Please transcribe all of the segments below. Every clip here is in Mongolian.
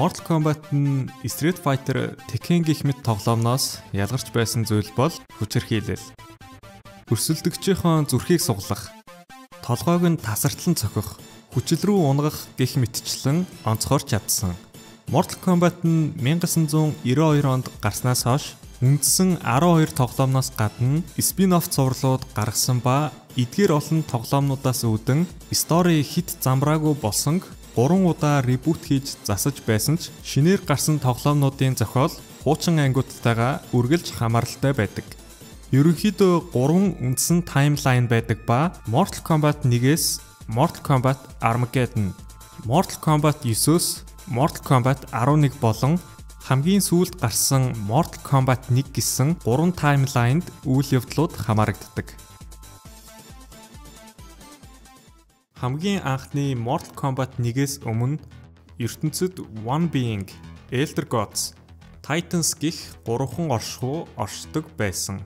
Mortal Kombat нь Street Fighter, Tekken гэх мэт тоглоомноос ялгарч байсан зүйл бол хүчирхийлэл. Өрсөлдөгчийнхөө зүрхийг суглах, толгойг нь тасартлан цохих, хүчил рүү унгах гэх мэтчлэн онцгойрч чадсан. Mortal Kombat нь 1992 онд гарснаас хойш үндсэн 12 тоглоомноос гадна spin-off цувралууд гаргасан ба эдгээр олон тоглоомнуудаас үүдэн story хит замбраагүй болсонг 3 удаа reboot хийж засаж байсан ч шинээр гарсан тоглоомнуудын зохиол хуучин ангиудтайгаа үргэлж хамааралтай байдаг. Ерөнхийдөө 3 үндсэн timeline байдаг ба Mortal Kombat 1-ээс Mortal Kombat Armageddon, Mortal Kombat 9-өөс Mortal Kombat 11 болон хамгийн сүүлд гарсан Mortal Kombat 1 гэсэн 3 timeline-д үйл явдлууд хамаарагддаг. Хамгийн анхны Mortal Kombat 1-ээс өмнө ертөнцид One Being, Elder Gods, Titans гэх гурван оршихуй оршдог байсан.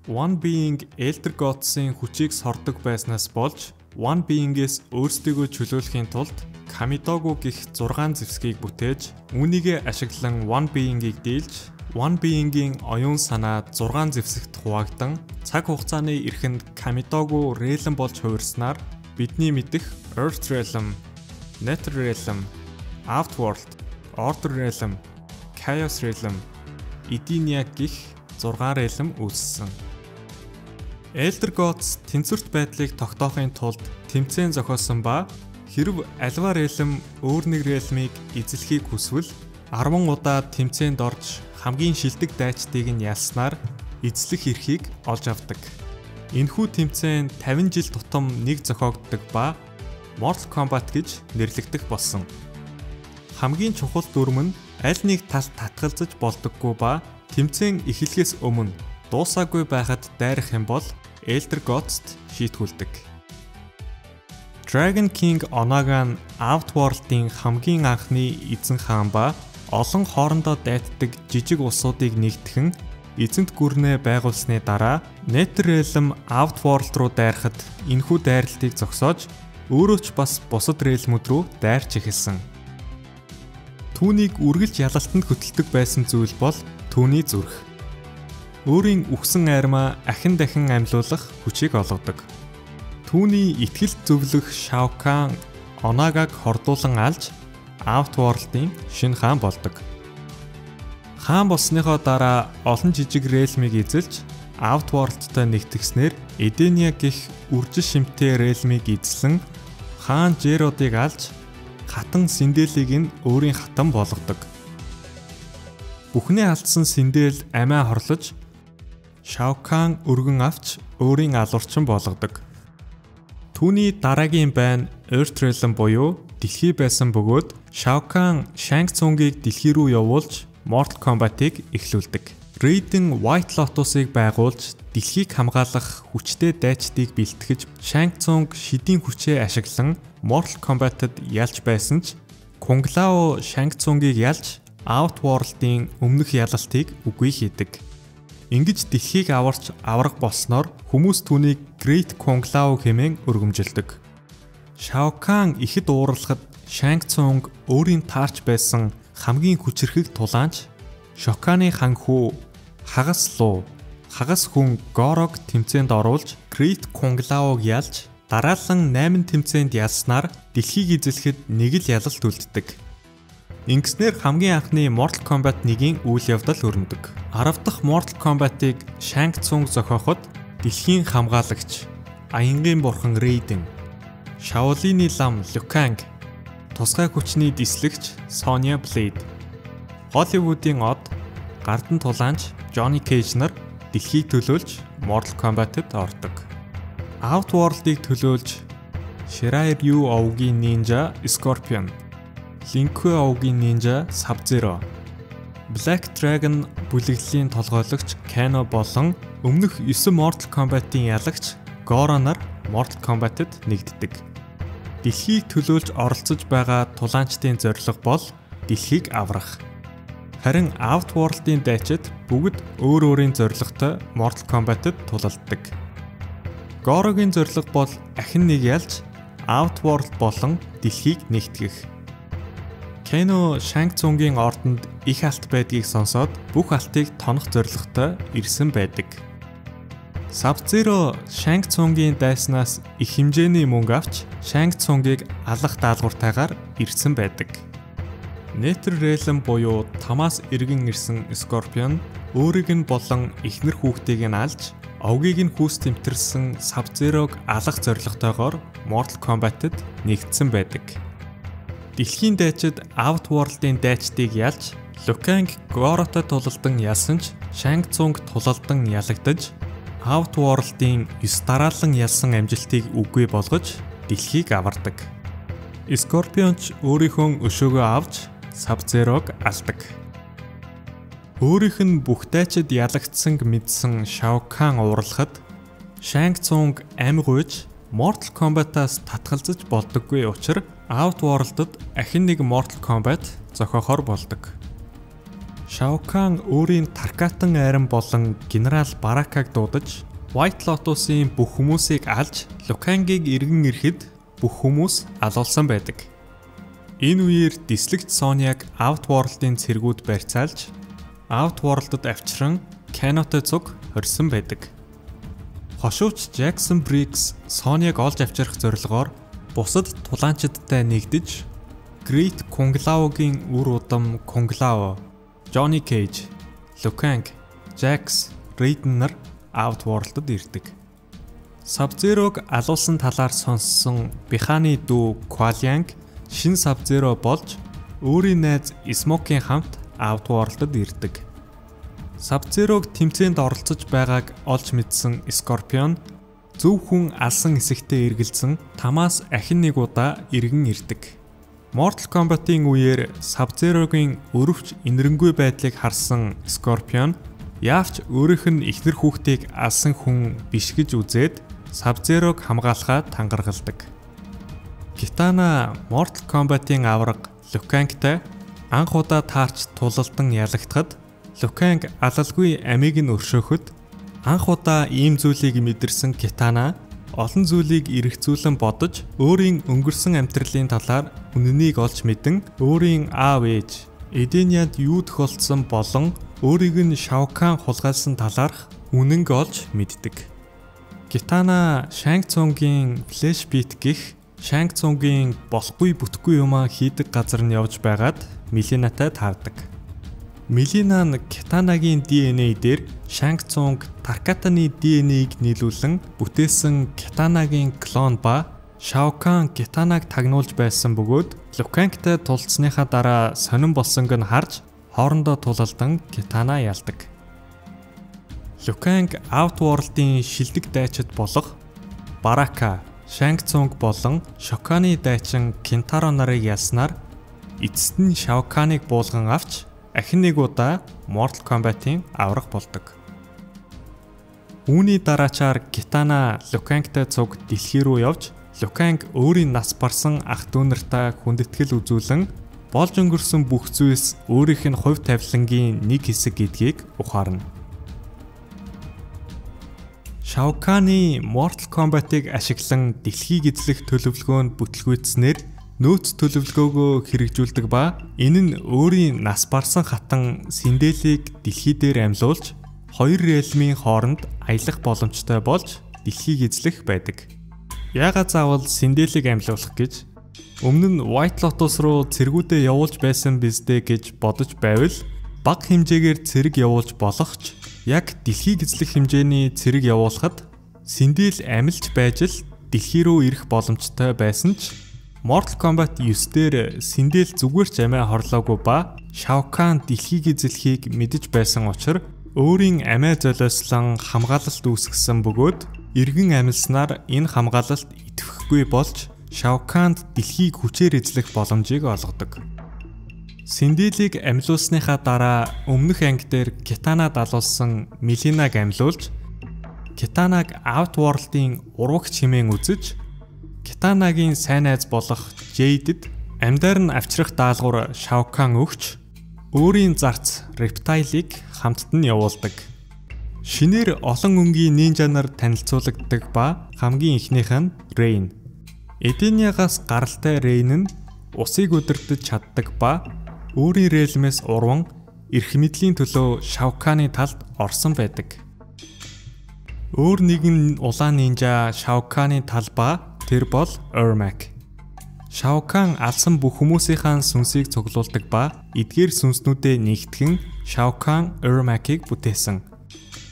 One Being Elder Gods-ын хүчийг сордог байснаас болж One Being-ээс өөрсдийгөө чөлөөлөхийн тулд Камидогу гэх 6 зэвсгийг бүтээж, үүнийгээ ашиглан One Being-ийг дийлж, One Being-ийн оюун санаа 6 зэвсэгт хуваагдан цаг хугацааны эрхэнд Камидогу Realm болж хувирснаар бидний мэдэх Earth Realm, Nether Realm, Outworld, Order Realm, Chaos Realm, Edenia гэх 6 Realm үүссэн. Elder Gods тэнцвэрт байдлыг тогтоохын тулд тэмцээн зохиосон ба хэрв альва Realm өөр нэг Realm-ыг эзлэхийг хүсвэл 10 удаа тэмцээнд орж хамгийн шилдэг дайчдыг нь ялснаар эзлэх эрхийг олж авдаг. Энэхүү тэмцээн 50 жил тутам нэг зохиогддог ба Mortal Kombat гэж нэрлэгдэх болсон. Хамгийн чухал дүрэм нь аль нэг талд татгалзаж болдоггүй ба тэмцээн эхлэхээс өмнө дуусаагүй байхад дайрах юм бол Elder Gods-т шийтгүүлдэг. Dragon King Onaga нь Outworld-ийн хамгийн анхны эзэн хаан ба олон хоорондоо дайтдаг жижиг улсуудыг нэгтгэн эзэнт гүрнээ байгуулсны дараа Nether Realm Outworld руу дайрахад энэхүү дайралтыг зогсоож өөрөө ч бас бусад Realm-үүд рүү дайрч эхэлсэн. Түүнийг үргэлж ялалтанд хөтэлдэг байсан зүйл бол түүний зүрх. Өөрийн үхсэн армаа ахин дахин амьлуулах хүчийг олгодог. Түүний итгэлд зөвлөх Shao Kahn Onagag хордуулан алж Outworld-ийн шинэ хаан болдог. Хаан болсныхоо дараа олон жижиг Realm-ыг эзэлж Outworld-тай нэгтгэснээр Edenia гэх үржил шимтэй Realm-ыг эзлэн хаан Jerod-ыг алж хатан Синделийг нь өөрийн хатан болгодог. Бүхнээ алдсан Синдел амиа хорлож Shao Kahn өргөн авч өөрийн алуурчин болгодог. Түүний дараагийн байна Earth Realm буюу дэлхий байсан бөгөөд Shao Kahn Shang Tsung-ыг дэлхий рүү явуулж Mortal Kombat-ыг эхлүүлдэг. Raiden White Lotus-ыг байгуулж дэлхийг хамгаалах хүчтэй дайчдыг бэлтгэж Shang Tsung шидийн хүчээ ашиглан Mortal Kombat-д ялж байсан ч Kung Lao Shang Tsung-ыг ялж Outworld-ийн өмнөх ялалтыг үгүй хийдэг. Ингэж дэлхийг аварч авраг болсноор хүмүүс түүнийг Great Kung Lao хэмээн өргөмжилдөг. Shao Kahn ихэд уурлахад Shang Tsung өөрийн таарч байсан хамгийн хүчирхэг тулаанч Шоканы хан хүү хагас луу хагас хүн Горог тэмцээнд оруулж Great Kung Lao-г ялж дараалан 8 тэмцээнд ялснаар дэлхийг эзлэхэд нэг л ялалт үлддэг. Ингэснээр хамгийн анхны Mortal Kombat 1-ийн үйл явдал өрнөдөг. 10 дахь Mortal Kombat-ыг Shang Tsung зохиоход дэлхийн хамгаалагч, аянгийн бурхан Raiden, Shaolin-ы лам Liu Kang, тусгай хүчний дислэгч Sonya Blade, Hollywood-ийн од, гардан тулаанч Johnny Cage нар дэлхийг төлөөлж Mortal Kombat-д ордог. Outworld-ыг төлөөлж Shirai Ryu овгийн нинжа Scorpion, Lin Kuei овгийн нинжа Sub-Zero, Black Dragon бүлэглэлийн толгойлогч Kano болон өмнөх 9 Mortal Kombat-ын ялагч Goro нар Mortal Kombat-д нэгддэг. Дэлхийг төлөөлж оролцож байгаа тулаанчдын зорилго бол дэлхийг аврах. Харин Outworld-ын дайчид бүгд өөр өөрийн зорилготой Mortal Kombat-д тулалддаг. Goro-гийн зорилго бол ахин нэг ялж Outworld болон дэлхийг нэгтгэх. Кано Шанг Цунгийн ордонд их алт байдгийг сонсоод бүх алтыг тонох зорилготой ирсэн байдаг. Sub-Zero Шанг Цунгийн дайснаас их хэмжээний мөнгө авч Шанг Цунгийг алах даалгавартайгаар ирсэн байдаг. Netherrealm буюу тамаас эргэн ирсэн Scorpion өөрийг нь болон эхнэр хүүхдийг нь алж овгийг нь хүүс тэмтэрсэн Sub-Zero-г алах зорилготойгоор Mortal Kombat-д нэгдсэн байдаг. Дэлхийн дайчид Outworld-ын дайчдыг ялж Liu Kang Goro-той тулалдан ялсан ч Shang Tsung тулалдан ялагдаж Outworld-ын 9 дараалан ялсан амжилтыг үгүй болгож дэлхийг авардаг. Scorpion ч өөрийнхөө өшөөгөө авч Sub-Zero-г алдаг. Өөрийнх нь бүх дайчид ялагдсанг мэдсэн Shao Kahn уурлахад Shang Tsung ам гуйж Mortal Kombat-аас татгалзаж болдоггүй учир Outworld-д ахин нэг Mortal Kombat зохиохоор болдог. Shao Kahn өөрийн Таркатан айран болон генерал Баракаг дуудаж White Lotus-ийн бүх хүмүүсийг алж Liu Kang-ыг эргэн ирэхэд бүх хүмүүс алуулсан байдаг. Энэ үеэр дислэгч Соняг Outworld-ын цэргүүд барьцаалж Outworld-д авчран Канотой цуг хорьсон байдаг. Хошуувч Jackson Briggs Соняг олж авчрах зорилгоор бусад тулаанчидтай нэгдэж Great Kung Lao-гийн үр удам Kung Lao, Johnny Cage, Liu Kang, Jax, Raiden нар Outworld-д ирдэг. Sub-Zero-г алуулсан талаар сонссон Биханы дүү Kuai Liang шинэ Sub-Zero болж өөрийн найз Smoke-ийн хамт Outworld-д ирдэг. Sub-Zero-г тэмцээнд оролцож байгааг олж мэдсэн Scorpion зөв хүн алсан хэсэгтээ эргэлзэн тамаас ахин нэг удаа эргэн ирдэг. Mortal Kombat-ын үеэр Sub-Zero-гийн өрөвч инэрэнгүй байдлыг харсан Scorpion яавч өөрийнх нь эхнэр хүүхдийг алсан хүн биш гэж үзээд Sub-Zero-г хамгаалахаа тангаргалдаг. Kitana Mortal Kombat-ын аварга Liu Kang-тай анх удаа таарч тулалдан ялагдахад Liu Kang алалгүй амийг нь өршөөхөд анх удаа ийм зүйлийг мэдэрсэн Kitana олон зүйлийг эргцүүлэн бодож өөрийн өнгөрсөн амьдралын талаар үнэнийг олж мэдэн өөрийн аав ээж Эдениад юу тохиолдсон болон өөрийг нь Shao Kahn хулгайлсан талаарх үнэнг олж мэддэг. Kitana Shang Tsung-ийн Flash Beat гэх Shang Tsung-ийн болохгүй бүтэхгүй юмаа хийдэг газар нь явж байгаад Милинатай таардаг. Милина нь Китанагийн DNA дээр Shang Tsung Таркатаны DNA-г нийлүүлэн бүтээсэн Китанагийн клон ба Shao Kahn Китанаг тагнуулж байсан бөгөөд Liu Kang-тай тулцсныхаа дараа сонин болсонг нь харж хоорондоо тулалдан Китана ялдаг. Liu Kang Outworld-ын шилдэг дайчид болох Барака, Shang Tsung болон Shokani дайчин Кентаро нарыг ялснаар эцэст нь Shao Kahn-ыг буулган авч ахин нэг удаа Mortal Kombat-ын аврах болдог. Үүний дараачаар Kitana Liu Kang-тай цуг дэлхий рүү явж Liu Kang өөрийн нас барсан ах дүү нартай хүндэтгэл үзүүлэн болж өнгөрсөн бүх зүйлс өөрийнх нь хувь тавилангийн нэг хэсэг гэдгийг ухаарна. Shao Kahn-ы Mortal Kombat-ыг ашиглан дэлхийг эзлэх төлөвлөгөөнд бүтлгүүцснээр нөөц төлөвлөгөөгөө хэрэгжүүлдэг ба энэ нь өөрийн нас барсан хатан Синделийг дэлхий дээр амьлуулж хоёр realm-ийн хооронд аялах боломжтой болж дэлхийг эзлэх байдаг. Яагаад заавал Синделийг амьлуулах гэж өмнө нь White Lotus руу цэргүүдээ явуулж байсан биздээ гэж бодож байвал бага хэмжээгээр цэрэг явуулж болох ч яг дэлхийг эзлэх хэмжээний цэрэг явуулахад Синдел амилж байж л дэлхий рүү ирэх боломжтой байсан ч Mortal Kombat 9 дээр Синдел зүгээр ч амиа хорлоогүй ба Shao Kahn дэлхийг эзлэхийг мэдэж байсан учир өөрийн амиа золиослон хамгаалалт үүсгэсэн бөгөөд эргэн амилснаар энэ хамгаалалт идэвхгүй болж Shao Kahn-д дэлхийг хүчээр эзлэх боломжийг олгодог. Синделийг амилуулсныхаа дараа өмнөх анги дээр Китанад алуулсан Милинаг амилуулж Китанаг Outworld-ын урвагч хэмээн үзэж Китанагийн сайн найз болох Jade-д амьдаар нь авчрах даалгавар Shao Kahn өгч өөрийн зарц Reptile-ыг хамтд нь явуулдаг. Шинээр олон өнгийн нинжа нар танилцуулагддаг ба хамгийн эхнийх нь Rain. Эдениагаас гаралтай Rain нь усыг удирдах чаддаг ба өөрийн realm-ээс урван эрх мэдлийн төлөө Shao Kahn-ы талд орсон байдаг. Өөр нэгэн улаан нинжа Shao Kahn-ы тал ба тэр бол Ermac. Shao Kahn алсан бүх хүмүүсийнхаа сүнсийг цуглуулдаг ба эдгээр сүнснүүдээ нэгтгэн Shao Kahn Ermac-ыг бүтээсэн.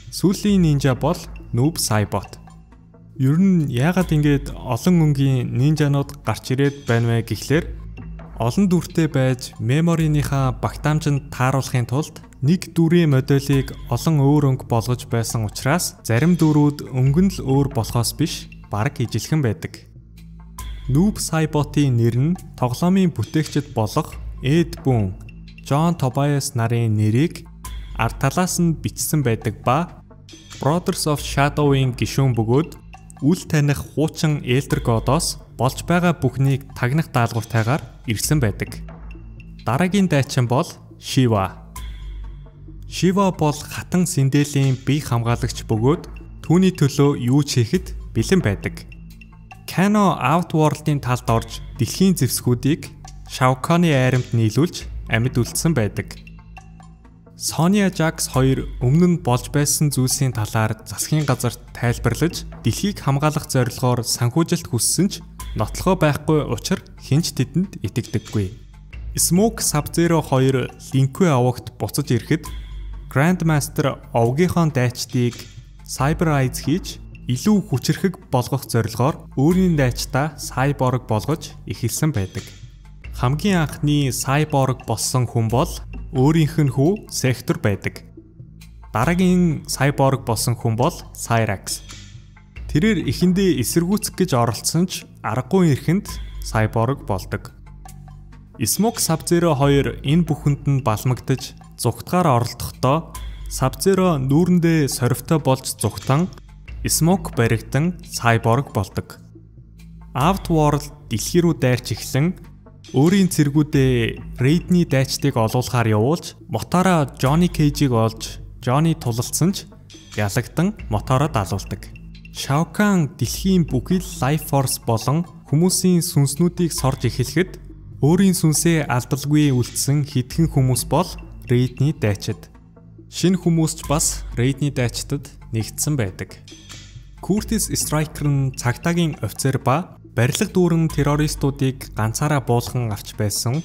Сүүлийн нинжа бол Noob Saibot. Ер нь яагаад ингэж олон өнгийн нинжанууд гарч ирээд байна вэ гэхлээр олон дүртэй байж memory-ийнхаа багтаамжинд тааруулахын тулд нэг дүрийн моделийг олон өөр өнгө болгож байсан учраас зарим дүрүүд өнгө нь л өөр болохоос биш бараг ижилхэн байдаг. Noob Saibot-ийн нэр нь тоглоомын бүтээгчид болох Ed Boon, John Tobias нарын нэрийг ард талаас нь бичсэн байдаг ба Brothers of Shadow-ийн гишүүн бөгөөд үл таних хуучин Elder God-оос болж байгаа бүхнийг тагнах даалгавартайгаар ирсэн байдаг. Дараагийн дайчин бол Shiva. Shiva бол хатан Синдэлийн бие хамгаалагч бөгөөд түүний төлөө юу ч хийхэд бэлэн байдаг. Kano Outworld-ын талд орж дэлхийн зэвсгүүдийг Shao Kahn-ы айрамд нийлүүлж амьд үлдсэн байдаг. Sonya Jax хоёр өмнө нь болж байсан зүйлсийн талаар засгийн газарт тайлбарлаж дэлхийг хамгаалах зорилгоор санхүүжилт хүссэн ч нотлохоо байхгүй учир хэн ч тэдэнд итгэдэггүй. Smoke Sub-Zero 2 Lin Kuei овогт буцаж ирэхэд Grandmaster овгийнхоо дайчдыг Cyber Eyes хийж илүү хүчирхэг болгох зорилгоор өөрийн дайчдаа Cyborg болгож эхэлсэн байдаг. Хамгийн анхны Cyborg болсон хүн бол өөрийнх нь хүү Сектор байдаг. Дараагийн Cyborg болсон хүн бол Cyrax. Тэрээр эхэндээ эсэргүүцэх гэж оролдсон ч аргагүй эрхэнд Cyborg болдог. Smoke Sub-Zero 2 энэ бүхэнд нь балмагдаж зугтгаар оролдохдоо Sub-Zero нүүрэндээ сорвтой болж зугтан Smoke баригдан Cyborg болдог. Outworld дэлхий рүү дайрч эхлэн өөрийн цэргүүдээ Raiden-ий дайчдыг олуулахаар явуулж Мотора Johnny Cage-ийг олж Johnny тулалдсан ч ялагдан Мотороо далуулдаг. Shao Kahn дэлхийн бүхий л Life Force болон хүмүүсийн сүнснүүдийг сорж эхлэхэд өөрийн сүнсээ алдалгүй үлдсэн хэдхэн хүмүүс бол Raiden-ий дайчид. Шинэ хүмүүс ч бас Raiden-ий дайчдад нэгдсэн байдаг. Curtis Stryker нь цагдаагийн офицер ба барилга дүүрэн террористуудыг ганцаараа буулган авч байсан.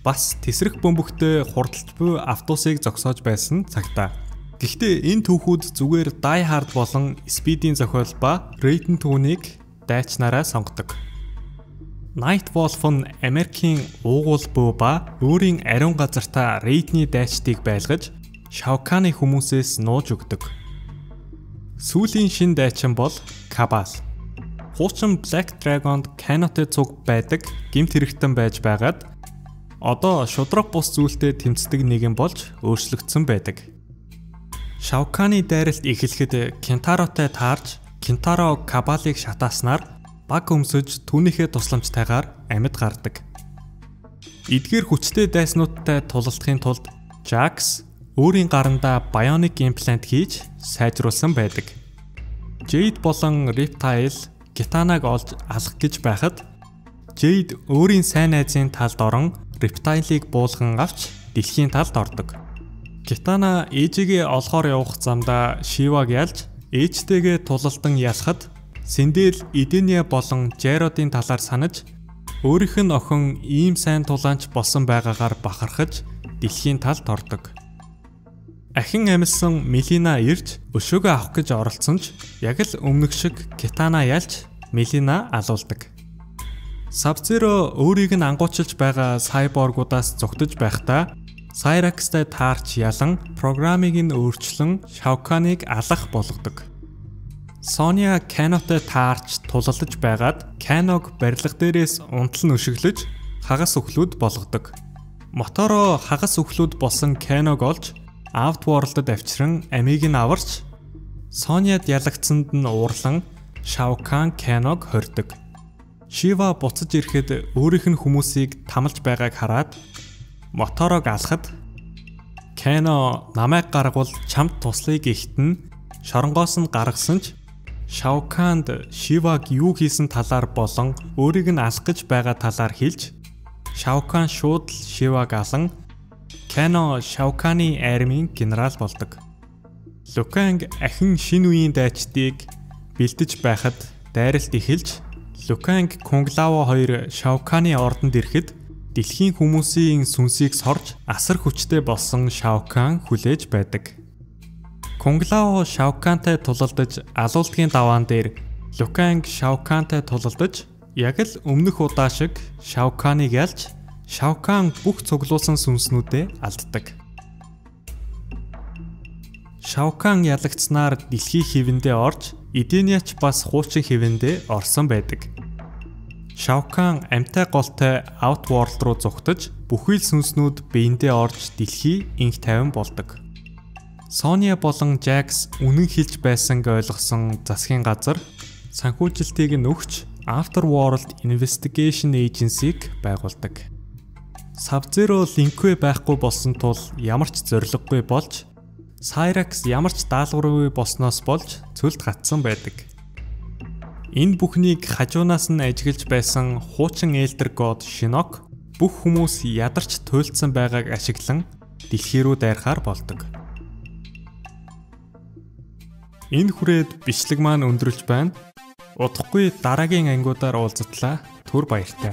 Бас тэсрэх бөмбөгтэй хурдалж буй автобусыг зогсоож байсан цагдаа. Гэхдээ энэ түүхүүд зүгээр Die Hard болон Speed-ийн зохиол ба Raiden түүнийг дайчнараа сонгодог. Night Wolf нь Америкийн уугуул бөө ба өөрийн ариун газартаа Raiden-ий дайчдыг байлгаж Shao Kahn-ы хүмүүсээс нууж өгдөг. Сүүлийн шин дайчин бол Kabal. Хуучин Black Dragon-д Kano-тэй цуг байдаг гэмт хэрэгтэн байж байгаад одоо шудраг бус зүйлтэй тэмцдэг нэгэн болж өөрчлөгдсөн байдаг. Shao Kahn-ы дайралт эхлэхэд Kintaro-тай таарч Kintaro Kabal-ыг шатааснаар баг өмсөж түүнийхээ тусламжтайгаар амьд гардаг. Эдгээр хүчтэй дайснуудтай тулалдахын тулд Jax өөрийн гарандаа Bionic Implant хийж сайжруулсан байдаг. Jade болон Reptile Kitana-г олж алах гэж байхад Jade өөрийн сайн найзын талд орон Reptile-ыг буулган авч дэлхийн талд ордог. Kitana ээжигээ олохоор явах замдаа Shiva-г ялж ээжтэйгээ тулалдан ялахад Sindel Edenia болон Jarod-ын талаар санаж өөрийнх нь охин ийм сайн тулаанч болсон байгаагаар бахархаж дэлхийн талд ордог. Ахин амилсан Милина ирж өшөөгөө авах гэж оролцсон ч яг л өмнөх шиг Kitana ялж Милина алуулдаг. Sub-Zero өөрийг нь ангуучилж байгаа Cyborg-уудаас зугтаж байхдаа Cyrax-тай таарч ялан программыг нь өөрчлөн Shao Kahn-ыг алах болгодог. Sonya Kano-тай таарч тулалдаж байгаад Kano-г барилга дээрээс унтал нь өшөглөж хагас өхлүүд болгодог. Мотороо хагас өхлүүд болсон Kano-г олж Outworld-д авчран амийг нь аварч Соняд ялагдсанд нь уурлан Shao Kahn Kano-г хордог. Shiva буцаж ирэхэд өөрийнх нь хүмүүсийг тамалж байгааг хараад Моторог алахад Kano намайг гаргавал чамд туслая гэхэд нь шоронгоос нь гаргасан ч Shao Kahn-д Shiva-г юу хийсэн талаар болон өөрийг нь алах гэж байгаа талаар хэлж Шао Кан шууд л Шиваг алан Кано Шао Каны армийн генерал болдог. Луканг ахин шинэ үеийн дайчдыг бэлдэж байхад дайралт эхэлж Луканг Кунг Лао хоёр Шао Каны ордонд ирэхэд дэлхийн хүмүүсийн сүнсийг сорж асар хүчтэй болсон Шао Кан хүлээж байдаг. Кунг Лао Шао Кантай тулалдаж алуулдгийн даваан дээр Луканг Шао Кантай тулалдаж яг л өмнөх удаа шиг Шао Каныг ялж Шао Кан бүх цуглуулсан сүнснүүдээ алддаг. Шао Кан ялагдсанаар дэлхий хэвэндээ орж Эдениач бас хуучин хэвэндээ орсон байдаг. Шао Кан амьтай голтой Outworld руу зугтаж бүхий л сүнснүүд биендээ орж дэлхий инх тайван болдог. Соня болон Жакс үнэн хэлж байсанг ойлгосон засгийн газар санхүүжилтийг нь өгч Afterworld Investigation Agency-г байгуулдаг. Sub-Zero Линквэ байхгүй болсон тул ямар ч зорилгогүй болж Cyrax ямар ч даалгаваргүй болсноос болж цөлд гатсан байдаг. Энэ бүхнийг хажуунаас нь ажиглаж байсан хуучин Elder God Shinnok бүх хүмүүс ядарч туйлдсан байгааг ашиглан дэлхий рүү дайрахаар болдог. Энэ хүрээд бичлэг маань өндөрлж байна. Удахгүй дараагийн ангиудаар уулзтлаа. Түр баяртай.